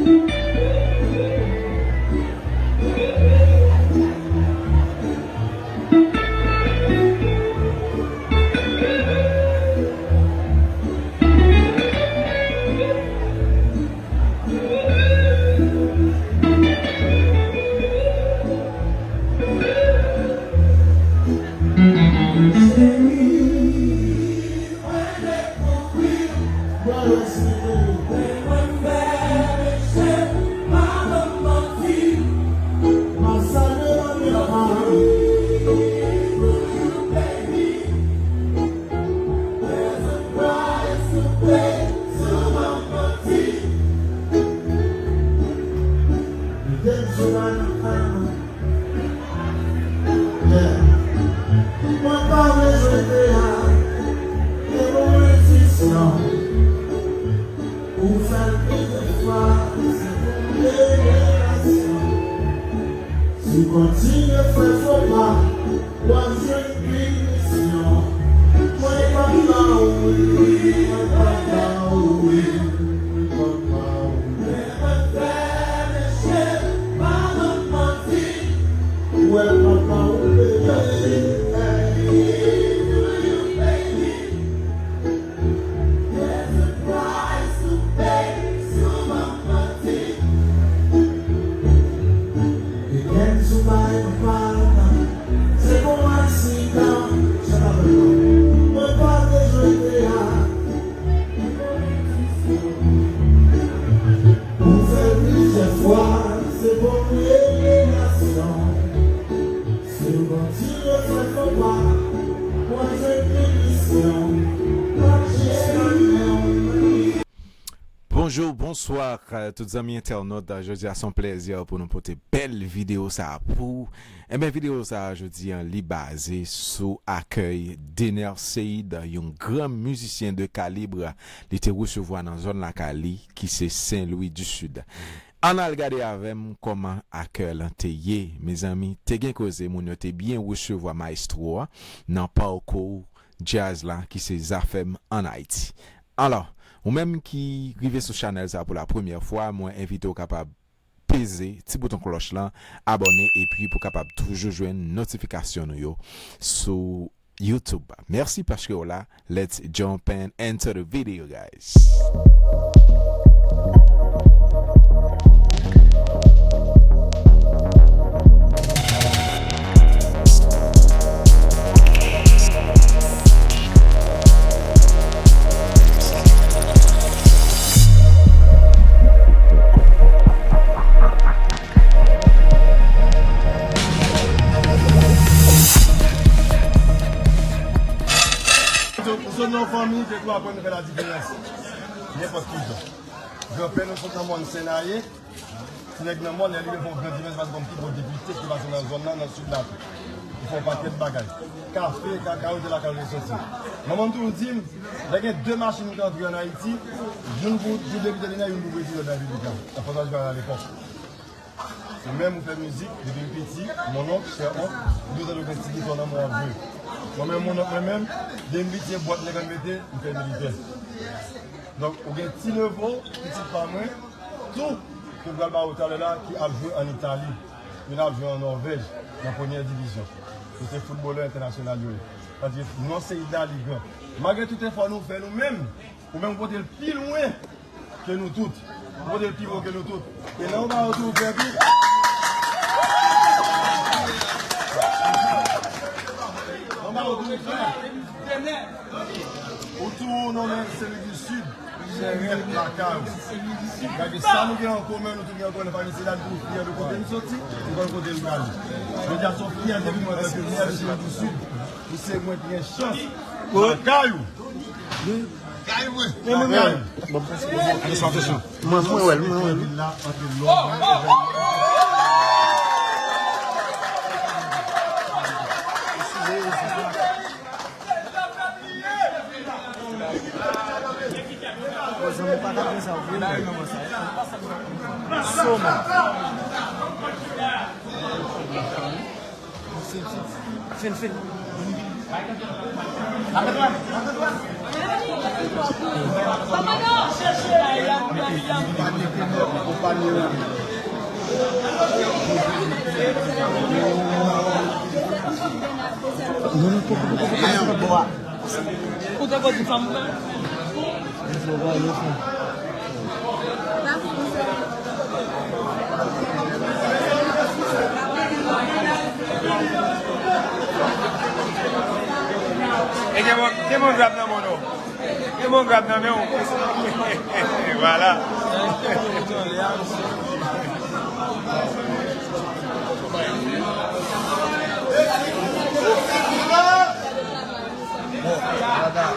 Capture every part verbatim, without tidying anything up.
Yeah. Mwen pa bezwen teyat, e bon enstitisyon. Ou fè l plizyè fwa, se pou revelasyon. Si w kontinye fè fo pa, w ap jwenn pinisyon. Mwen p ap ba ou wi, mwen p ap ba ou wi, mwen p ap ba ou wi. Mwen fè mesye pa nan manti. Ou wè papa ou bebe. There's a price to pay, so I'm not. Li gen sou bay papa, se pou aksidan. Chante avèk mwen. Mwen pa bezwen teyat. Ou fè l plizyè fwa, se pou revelasyon. Si w kontinye fè fo pa, w ap jwenn pinisyon. Bonjou, bonswa, tout zanmi entènòt. Jodi a se yon plèzi pou nou pote bèl videyo sa a pou ou. Enben, videyo sa a jodi a, li baze sou akèy Dener Ceide, yon gran mizisyen de kalib, li te resevwa nan zòn lakay li, ki se Sen Lwi di Sid. Ann al gade avè m kòman akèy lan te ye. Mezanmi, te gen koze, moun yo te byen resevwa mayestwo a nan pakou djaz la ki se Zafèm ann Ayiti. Alò, ou menm ki rive sou chanèl sa pou la premyè fwa, mwen envite w kapab peze ti bouton klòch lan, abòne, epi pou kapab toujou jwenn notifikasyon nou yo sou YouTube. Mèsi paske w la. Let's jump in into the video, guys. Ou sot nan yon fanmi ke ou aprann fè ladiferans. Nenpòt ki jan. Granpè nou sot nan mòn Sen Aye. Ti nèg nan mòn, lè li rive fè yon gran dimanch, li pase kòm pi gwo depite ki pase nan zòn nan, nan sid la tou. Li fè yon pakèt bagay. Kafe, kakao, se lakay li soti. Manman m toujou di m, lè gen de machin ki antre ann Ayiti, youn pou, pou depite Dener, youn pou prezidan de la Repiblik la, nan François Giroir alepòk. Ou menm ou fè mizik, depi m piti, mon oncle, cher oncle, li toujou di nou gen ti gitwa nan men w ap jwe. Mwen menm, mon oncle mwen menm, depi m piti, e bwat nèg an mete, m fè militè. Donk, ou gen ti nevo, pitit pa mwen, tou, ke m pral ba ou talè la, ki ap jwe ann Itali, youn ap jwe an Nòvèj, nan premyè divizyon. Yo se foutbolè entènasyonal yo ye. Sa di, non se Idali gran. Malgre tout efò nou fè nou menm, ou menm ou pote l pi lwen ke nou tout. Ou pote l pi wo ke nou tout. E nan yon bagay ou tou fè pi. Nan yon bagay ou tou fè. Ou tou nonmen Sen Lwi di Sid. Chè rèv lakay ou. Gade sa nou gen an komen, nou tou gen an komen, fami se la nou fyè de kote n soti, nou konn kote n prale. Jodi a se yon fyète pou mwen antanke mè Sen Lwi di Sid, pou se mwen ki gen chans lakay ou. Kay mwen. Mwen, mwen, mwen. Mwen, mwen wè l, mwen wè l. Fin, fin. Ou te konn fanm mwen? E gen bon, gen bon grab nan men w. Gen bon grab nan men w. Vwala. Bon, gada.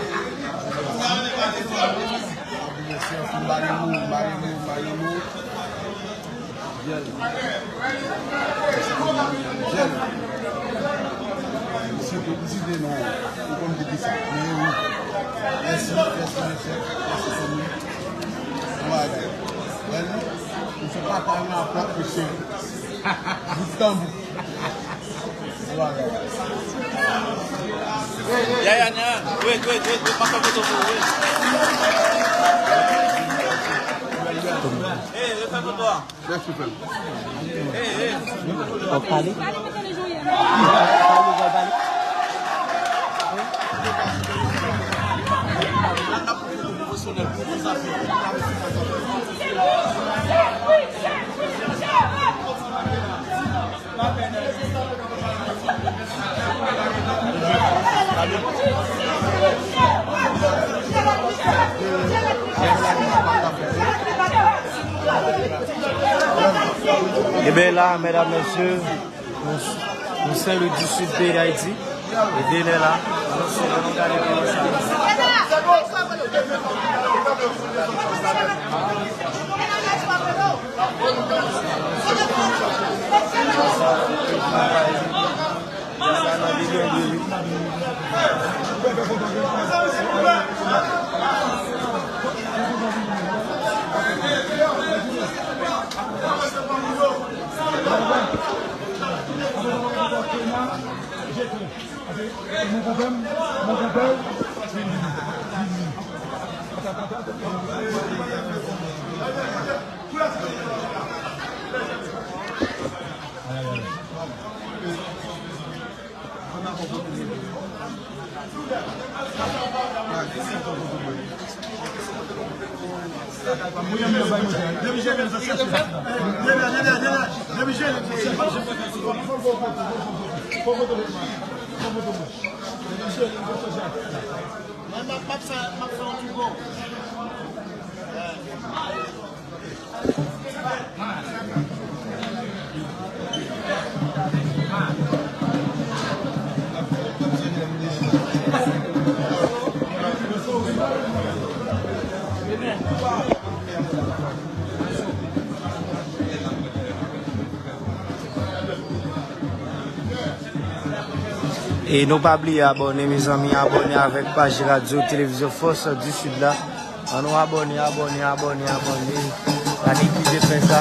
Mèsi anpil, Marimo, Marimo, Marimo. Jèl. Jèl. M site, m site non, ou konn ki di sa. Men wi. Mèsi, mèsi, mèsi, mèsi, fanmi. Bon bagay. Wè nou, m fè papa yon rapò, mesye. Bout tanbou. Yaya, nyan. Wait, wait, wait, wait. Pa fè foto pou ou, wait. Hey, refè foto a. Mèsi, frè m. Hey, hey. Ou pale? Pale, pale. Eben la, medam, mesye, nou, nou Sen Lwi di Sid, peyi Dayiti. E de lè la, nou sou, nou gade kòman sa. E nou pa bliye abòne, mezanmi, abòne avèk paj Radyo Televizyon Fòs di Sid la. Ann nou abòne, abòne, abòne, abòne. Pa neglije fè sa.